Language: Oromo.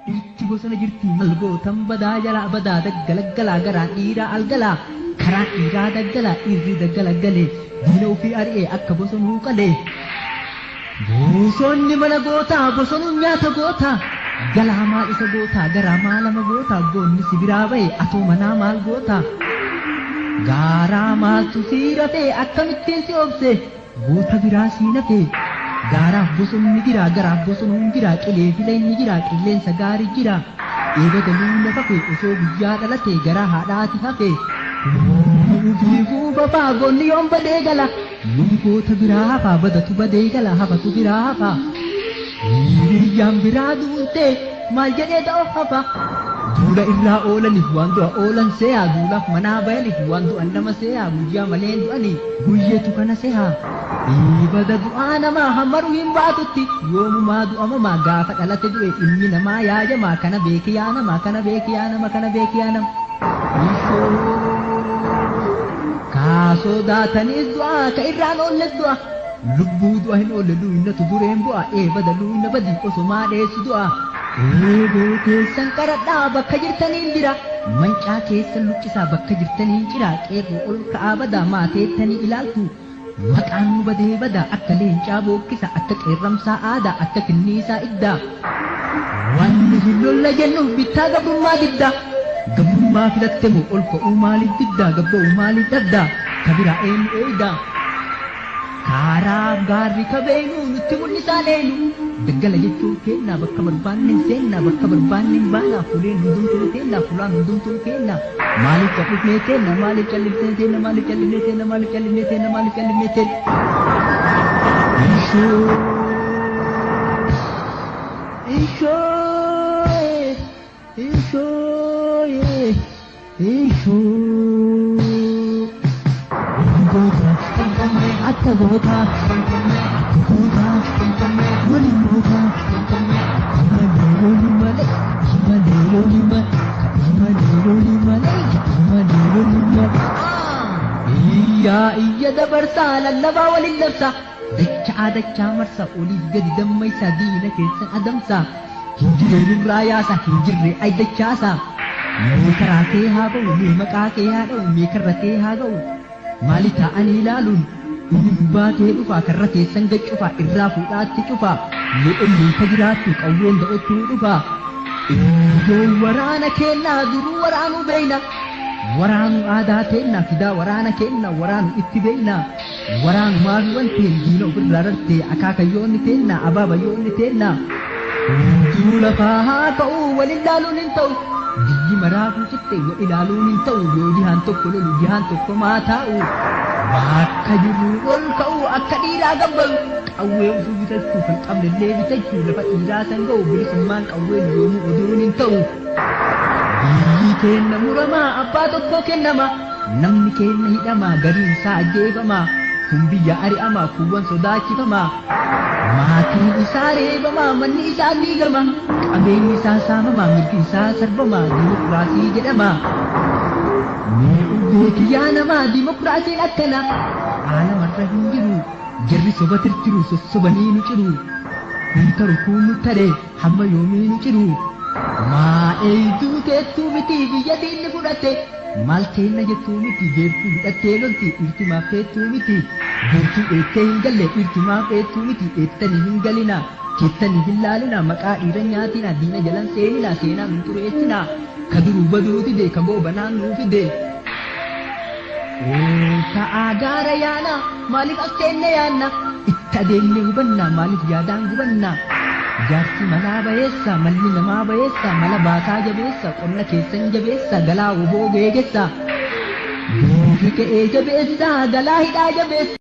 Dhiirti bosona jirti maal gootan badaa jalaa badaa daggalaggalaa garaan dhiiraa algalaa karaan dhiiraa daggalaa dhiirri daggalaggalee diina ofii ari'ee akka bosonuu qalee. Bosonni mana gootaa bosonuun nyaata gootaa galaa maal isa gootaa garaa maal lama gootaa goonni si biraa ba'e atoo manaa maal gootaa. Gaaraa maaltu sii rafee akkamittiin si obse goota biraa sii nafee. Gaaraaf bosonni jira garaaf bosonuun jira qilee fileenyi jira qilleensa gaarii jira eega galuu lafa kee osoo guyyaa dhalate garaa haadhaati hafe. Fiifuu bafaa goonni yoon badee gala yoom goota biraa hafaa badatu badee gala hafatu biraa hafaa. Hiriyyaan biraa duutee maal jedhee da'oo hafa. Duula irraa oolaniif waan du'a oolan se'aa duulaaf manaa bayaniif waan du'an nama se'aa guyyaa malee du'anii guyyeetu kana se'aa. Bada du'aa namaa hammaru hin baatutti yoomumaa du'amamaa gaafa dhalate du'e ilmi namaa yaajamaa kana beeki yaa nama kana beeki yaa nama kana beeki yaa nama. Kaasoo daataniis du'aa ka irraan oolles du'a. Lubbuu du'a hin oolle luuynatu dureen bu'a eebada luuyna badi osomaa dheessu du'a. Eeboo keessan qaradhaa bakka jirtaniin jira. Mancaa keessan luqqisaa bakka jirtaniin jira qeerroo ol ka'aa badaa maateettanii ilaaltu. Maqaan nu badee bada akka leencaa bookkisa akka qeerramsaa aadaa akka kinniisaa iddaa. Wanni hin lolla jennuuf bittaa gabrummaa didda. Gabrummaa filatte moo ol ka'uu maaliif diddaa gabba'uu maaliif dhabdaa ka biraa eenyu eeydaa. Kaaraaf gaarri kabeenu nutti mul'isaan eenyu. Daggala jechuun kennaa bakka barbaanne hin seennaa bakka barbaanne hin baanaa fuuleen hundumtuu kennaa fuulaan hundumtuu kennaa. Maaliif callisnee teenna maaliif callisnee teenna maaliif callisnee teenna maaliif callisnee teenna maaliif callisnee teenna. Ishoo ishoo ishoo ishoo. Goota akka goota akka goota waliin goota malee looni malee malee looni malee malee looni malee malee looni malee. Iyyaa iyya dabarsaa lallabaa waliin labsaa dachaa dachaa marsaa oliif gadi dammaysaa diina keessan adamsaa hin jirre nurraa yaasaa hin jirre ay dachaasaa. Mee karaa kee haa ba'u mee maqaa kee haa dha'u mee karra kee haa ga'u. Maali taa'anii ilaaluun inni baatee dhufaa karra keessan gad cufaa irraa fuudhaatti cufaa mee onneen ka jiraattu qawween da'ottuu dhufaa. Ijoon waraana kennaa duruu waraanuu beeyna waraanu aadaa teenna fidaa waraana kenna waraanu itti beeyna waraanu maafi wanteen diina ofirraa rartee akaakayyoonni teenna abaabayyoonni teenna. Hunduu lafaa haa ka'uu wal ilaaluun hin ta'u. Biyyi maraafuu citte wal ilaaluun hin ta'u yoo jihaan tokko lolu jihaan tokko maa taa'u. Bakka jirru ol ka'u akka dhiiraa gabbaru qawwee ofii bitachuu kan qabnellee bitachuu lafa dhiiraa san ga'u bilisummaan qawween yoomuu oduun hin ta'u. Biyyi keenna muramaa abbaa tokko kennama namni keenna hidhamaa gariin isaa ajjeefamaa kun biyya ari'amaa kuuwwan sodaachifamaa. Maatiin isaa reebamaa manni isaa diigama qabeenyi isaa saamamaa mirgi isaa sarbamaa dimokiraasii jedhama. Mee beeki yaa namaa dimokiraasiin akkana aalamarra hin jiru jarri soba tirtiru sossobanii nu ciru kun taru kun nu tare hamma yoomii nu ciru. Maa eeyduu teettuu miti biyya diinni fudhate maal teenna jettuu miti beektuu hidhattee lolti dhiirti maaf teettuu miti beektuu eettee hin galle dhiirti maaf eettuu miti eettanii hin galina keettanii hin laalina maqaa dhiira nyaatina diina jalan seenina seenaa nun xureessina ka duruu baduu dide ka goobanaan nuu fide. Ta'aa gaara yaana maaliif as teenne yaanna itti adeemne hubanna maaliif yaadaan gubanna. Jaarsi manaa bayeessa malli namaa bayeessa mala baasaa jabeessa qonna keessan jabeessa galaa oboo geegessa. Duufi ka'ee jabeessa galaa hidhaa jabeessa.